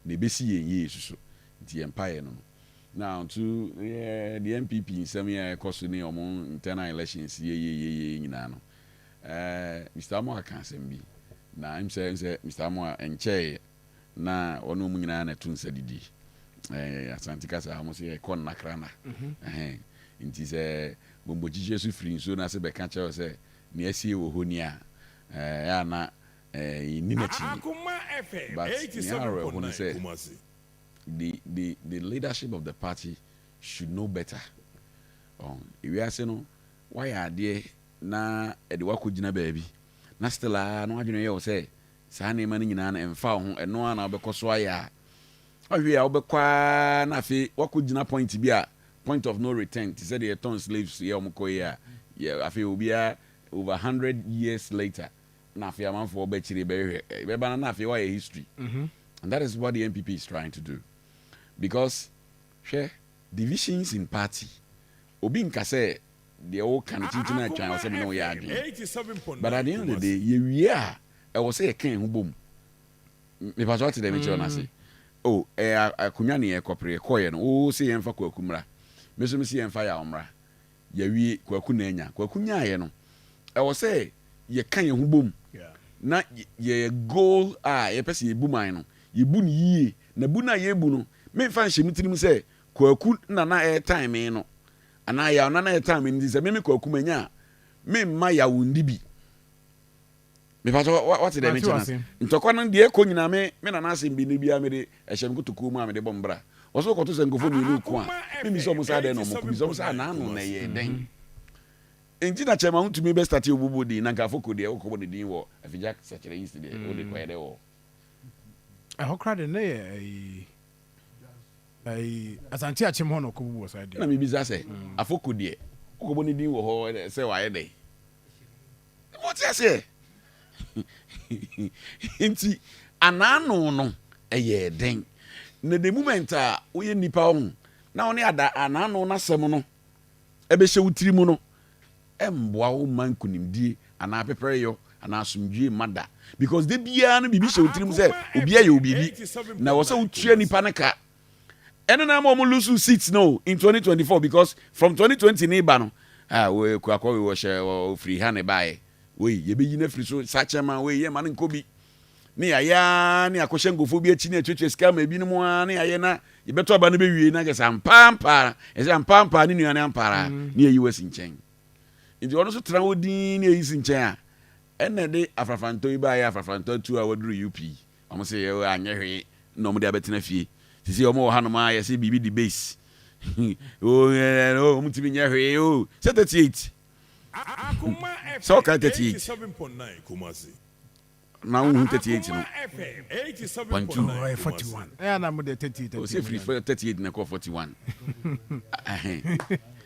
Na ɛbɛsi yɛn yie soso. Nti yɛn mpaeɛ no. Now to the NPP nsɛm yi a ɛkɔ so ne ɔmo internal elections yeyeyeye nyinaa no, Mr Amoah ka asɛm bi na m sɛ Mr Amoah nkyɛɛ na ɔne ɔmo nyinaa na ɛto nsa didi. Asante kasa ɔmo sɛ yɛkɔ nnakra na nti sɛ bombokyikyɛ so firi nsuo no ase bɛka kyerɛw sɛ nea asie wɔ hɔ ni a, ɛyɛ ana ɛnni n'akyi. But nea awerɛho ne sɛ the leadership of the party should know better. Ewiase no, wayɛ adeɛ na ɛde wakɔ gyina baabi na still a na wadwene yɛ wɔ sɛ saa nneɛma no nyinaa no ɛmfa wo ho. Ɛno a na wobɛkɔ so ayɛ a ɔhwɛ a wobɛkɔ a na afei wakɔ gyina point bi a, point of no return, te sɛ deɛ yɛtɔn slaves yɛ ɔmo kɔ yi a yɛ. Afei obiara over 100 years later na afei amanfoɔ bɛkyire bɛhwɛ bɛba no na afei wayɛ history. And that is what the NPP is trying to do, because hwɛ, divisions in party, obi nka sɛ deɛ wɔka no kyinkyin atwan wɔ sɛ me ne woyɛ adwene, but at the end of the day, yɛwie a, ɛwɔ sɛ yɛka yɛn ho bom. Mepatɔ ɔte dɛ mekyerɛ no ase o. Ɛyɛ akonnwa ne yɛkɔpere yɛkɔɔyɛ no wo sɛ yɛmfa Kwaku mmra, me so me sɛ yɛmfa yɛ mmra. Yɛwie, Kwaku na anya. Kwaku nyaayɛ no, ɛwɔ sɛ yɛka yɛn ho bom na yɛ goal a yɛpɛ sɛ yɛbu man no, yɛbu no yie. Na bu no a yɛbu no, memfa nhyɛ me tirim sɛ Kwaku nana ɛyɛ me no anaa Yaw nana ɛyɛ me no. Nti sɛ meme Kwaku manya a, memma Yaw ndi bi. Mepatɔ wate dɛ mekyɛ no, ntɔkwa no deɛ ɛkɔ nyinaa, me nana asɛm bi no biara mede ɛhyɛ me kotokuo mu a mede bɔ mbra. Ɔsɛ wokɔto sɛ nkɔfoɔ mmienu ko a, memi sɛ ɔmo saa dɛn na ɔmo ko bi sɛ ɔmo saa naano na ɛyɛ dɛn. Nti na kyɛma wotumi bɛ start obubu din na nka Afoko deɛ, wokɔbɔ ne din wɔ Afigya Sɛkyerɛ East deɛ, wode kɔyɛ dɛ wɔ Ɛhɔ kora de ne yɛ ayi Asante Akyem hɔ na ɔkɔbubu wɔ saa deɛ. Na mebisa sɛ Afoko deɛ, wokɔbɔ ne din wɔ hɔ sɛ wayɛ dɛn? Wɔte aseɛ. Nti anaano no ɛyɛ den na the moment a woyɛ nipa ho na wo ne ada anaano n'asɛm no ɛbɛhyɛ wo tiri mu no, ɛmboa wo ma nkonimdie anaa pɛpɛrɛyɔ anaa asomdwie ma da, because de biara no biribi hyɛ wo tirim sɛ obi ayɛ wo biribi na wɔ sɛ wotua nipa no ka. Ɛno na ama ɔmo lose seats no in 2024, because from 2020 ne ba no, ah, wo kuakɔ wei wɔhyɛ ofiri ha ne baeɛ wei, yɛbɛyi no afiri so saa kyɛma wei, yɛ ma no nkɔ bi ne yɛayɛ ne akɔhyɛ nkurɔfoɔ bi akyi ne atuatua sika ma ebinom a ne yɛayɛ na yɛbɛtɔ aba no bɛwie na kyɛ sɛ ampaampa, ɛsɛ ampaampa ne nua ne ampaara ne yɛyi wasi nkyɛn. Nti ɔno nso tena hɔ din ne yɛyi si nkyɛn a, ɛna de afrafrantɔ yi baayɛ afrafrantɔ atu a waduru UP. Ɔmo sɛ yɛ anyɛ hwee na ɔmo de abɛtena fie sisi. Ɔmo wɔ hanom a yɛsɛ biribi de base o, ɔmo tumi nyɛ hwee o. Sɛ 38 sɛ ɔka 38 na wohu 38 no 0.2. Ɔyɛ 41, ɛyɛ na mo de 38. O sɛ firi 38 na ɛkɔ 41.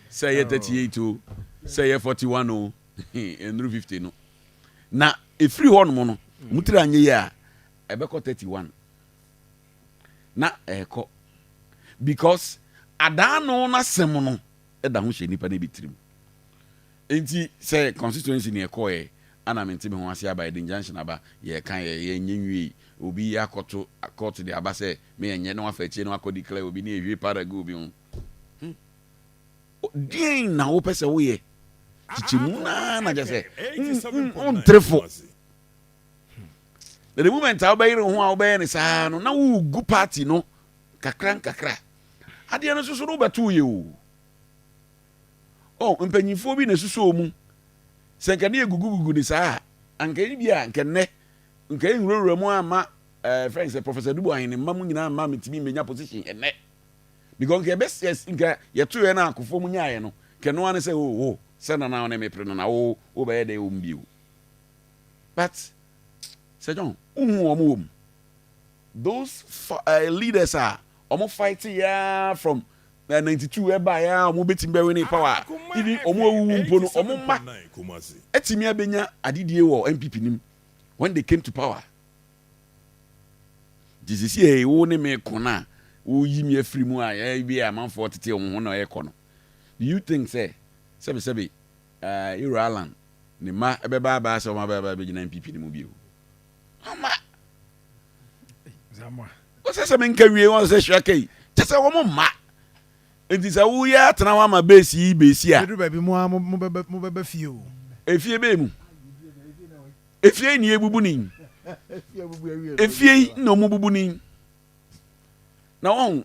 Sɛ ɛyɛ 38 o, sɛ ɛyɛ 41 o, ɛnuru 50 no na ɛfiri hɔ nom no mutiri anyɛ yi a, ɛbɛkɔ 31 na ɛkɔ, because adaano n'asɛm no ɛda ho hyɛ nipa no bi tirim. Nti sɛ constituency ne ɛkɔɛ ana mente me ho ase aba, yɛde injunction aba, yɛka yɛ yɛnyɛ nwie, obi akɔto court de aba sɛ meyɛnyɛ na wafa akyire na wakɔ declare obi ne yɛhwie para gu obi ho. Deɛn na wopɛ sɛ woyɛ kyikyɛmu naa na kyɛ sɛ wontere fo? Na the moment a wobɛyere ho a wobɛyɛ ne saa no na wogu party no kakra nkakra, adeɛ no soso no wobɛto yɛ o. Ɔ mpanyinfoɔ bi na esusu mu sɛ nka ne yɛ gugugugu ne saa a, anka yi bi a nka nnɛ nka yi nwurawura mu ama fɛn sɛ Professor Dubu ahene mma mu nyinaa mma metumi mbenya position ɛnɛ, because nka yɛbɛ nka yɛto yɛ no akofoɔ mu nyaayɛ no, nka noa ne sɛ o sɛ nana ne mepere no na wo bɛyɛ dɛ wɔ mu bio. But sɛ John wohu wɔn wɔ mu, those leaders a wɔn fight ya from 92 ɛba ya, wɔn bɛtumi bɛ win power, even wɔn awuwu mpo no, wɔn mma ɛtumi abɛnya adidie wɔ NPP nim when they came to power. Nti sisi yɛ wo ne me ko na woyi mi afiri mu a, yɛ bi a amanfoɔ tete wɔn ho na ɛkɔ no, do you think sɛ sɛbi sɛbi Ero Alan ne mma ɛbɛba aba sɛ wɔn abɛba abɛgyina NPP ne mu bio? Ɔma Wɔsɛ sɛ menka wie wɔn sɛ hwɛ kai kyɛ sɛ wɔn mma. Nti sɛ woyɛ atena hɔ ama beesi yi beesi a, Edu baabi mu a mo bɛbɛ fie o. Efie bɛɛ mu, efie yi ni ebubu ni, efie yi na ɔmo bubu ni na wɔn.